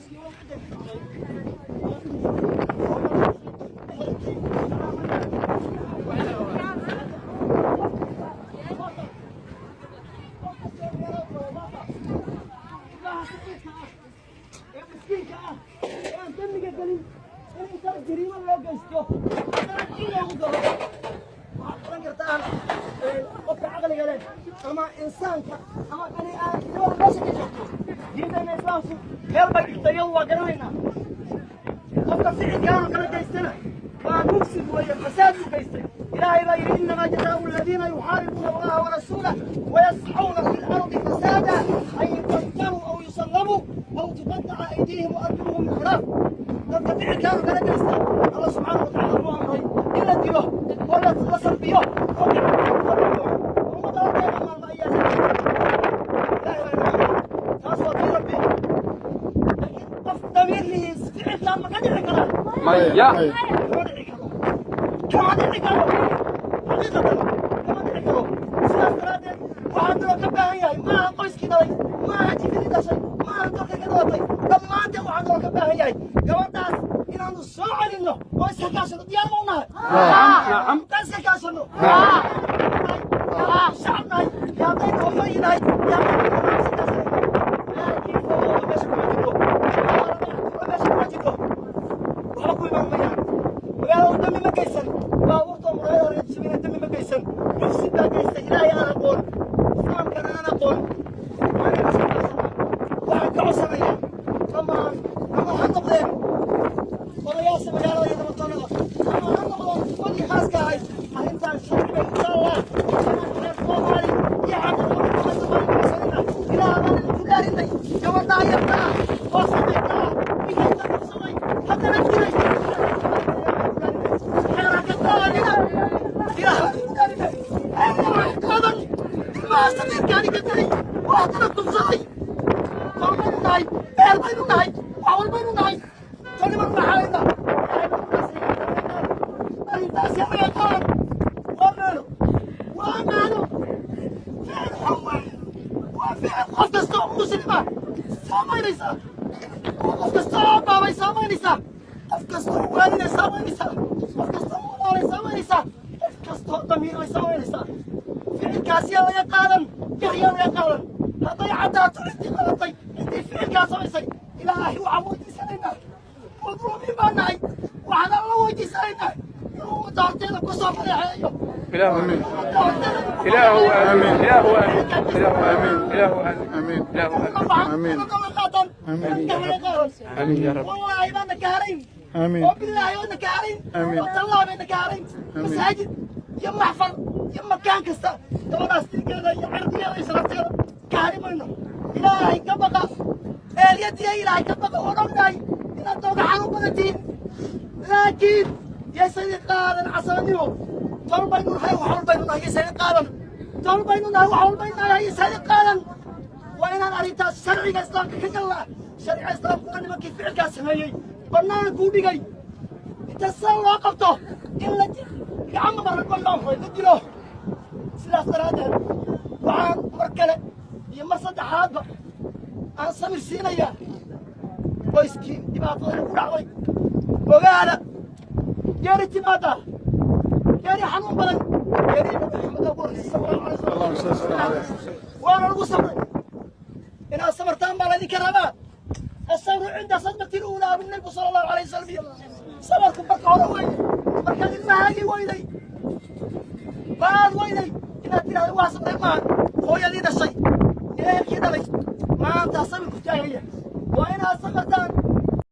Qoyskii waa cidda ku dhacday, ehelkii, ilmaha saqiirka ah ee miskiinka ah ee aan dembiga gelin in intaa jariimo loo geysto, haddana in loogu daro, waxaad oran kartaan qofka caqliga leh ama insaanka ama bani aadamnimada meesha ka joogto. Diintayna Islaamku meel bay dhigtay, iyadu waa garanaynaa. Qofka ficilkaanu kala geystana waa mufsid weeye, fasaad buu geystay. Ilaahay baa yidhi: "إنما جزاء الذين يحاربون الله ورسوله ويسعون في الأرض فسادا أن يقتلوا أو يصلبوا أو تقطع أيديهم وأرجلهم من خلاف." Dadka ficilkaanu kala geysta, Allah subxaana wa tacala wuxuu amray in la dilo oo la salbiyo oo ummadda horteeda maalma ayaa Ilaahay baa inoo amray. Taas waa tii Rabbi, laakiin qof damiir lihiis ficilkaan ma ka dhici karaa? Maya. Kama dhici karo, kama dhici karo, xaqiiqatan kama dhici karo. Sidaas daraaddeed waxaa naloo ka baahan yahay, maaha qoyskii dhalay, maaha jifidii dhashay, maaha dalka ka dhalatay, dhammaanteen waxaa naloo ka baahan yahay gabadhaas inaanu soo celinno oo iska kaashano. Diyaar ma u nahay? Nacam. Ka iska kaashano, shacab nahay iyo haddaynu hooyooyin nahay iyo haddaynu iska kaashanayno, laakiin fowdooda meesha kuma jirto, meesha kuma jirto, waxba ku imaan mayaan. Magaalada dambi ma geysan, baabuurta muraayada laga jabina dambi ma geysan. Mufsid baa geystay, Ilaahay aan aqoon, Islaamkana aan aqoon. Waxaan ka codsanayaa dhammaan, ama ha noqdeen odayaasha magaalada iyo nabaddoonada, ama ha noqdeen kuwadii khaaska ahayd, arrintan sharci bay u taallaa. Inaan reer Soomaali iyo xaqiiqada Ilaah baan idinku dhaarinay, gabadhaa yarta ah oo saqiirta ah, ninkayta qabsaday haddana dilay, xeera ka qaadina. Ilaah baan idinku dhaarinay, xeera qaadan ilmaha saqiirkaani ka dilay oo haddana kufsaday. Tol baynu nahay, beer baynu nahay, wax walbaynu nahay, tolniman maxaalayna. Arrintaasi laga qaadan. Waa meelo, waa maano ficil xun weeye, waa ficil qof kasta oo Muslima saamaynaysa, qof kasta oo baabay saamaynaysa, qof kasta oo waalina saamaynaysa, qof kasta oo walaalay saamaynaysa, qof kasta oo damiiray saamaynaysa. Ficilkaas yaa laga qaadan, yaa laga qaadan. Hadday caddaato ciddii qabatay, ciddii ficilkaa samaysay, Ilaahay waxaan weydiisanaynaa, madluumiin baa nahay, waxaan Alla weydiisanaynaa inuu ummadda horteeda ku soo fadeexeeyo. إله Ummadda horteeda inuu ku إله fadeexeeyo. آمين، إله آمين، إله آمين، إله آمين، آمين. إله آمين. آمين. آمين يا رب. والله baana ka harayn. آمين. Oo bilaahi baana ka harayn. آمين. Oo tallaahi baana ka harayn. Masaajid iyo maxfal iyo makaan kasta gabadhaas dhiiggeeda iyo cirdigeeda iyo sharafteeda ka hari mayno. Ilaahay ka baqa, eelyadiya, Ilaahay ka baqa. Oo ognahay inaad nooga xanuun badan tihiin, laakiin yaysan qaadan casabanimo. Tol baynu nahay, wax walbaynu nahay, yaysan qaadan. Tol baynu nahay, wax walbaynu nahay, yaysan qaadan. Waa inaan arrintaas sharciga Islaamka ka galnaa. Sharciga Islaamkuna nimankii ficilkaas sameeyey bannaankuu dhigay. Inta sida loo qabto in la gacmo maran loo amray, la dilo. Sidaas daraaddeed waxaan mar kale iyo mar saddexaadba aan samir siinayaa qoyskii dhibaatada ku dhacday. Ogaada, geeri timaada, geeri xanuun badan, geeri Nabi Maxamed ugu horreysay sal Allahu alay اللهم صل وسلم عليه. Waana lagu sabray. Inaad sabartaan baa laydinka rabaa. الصبر عند صدمة الأولى بالنبي صلى الله عليه وسلم. Sabarku marka hore weyne, markaad ilmahaagii weyday, baad weyday, inaad tidhahdo waa sabray maaha. Hooyadii dhashay iyo ehelkii dhalay maanta sabirku taagaya. Waa inaad sabartaan.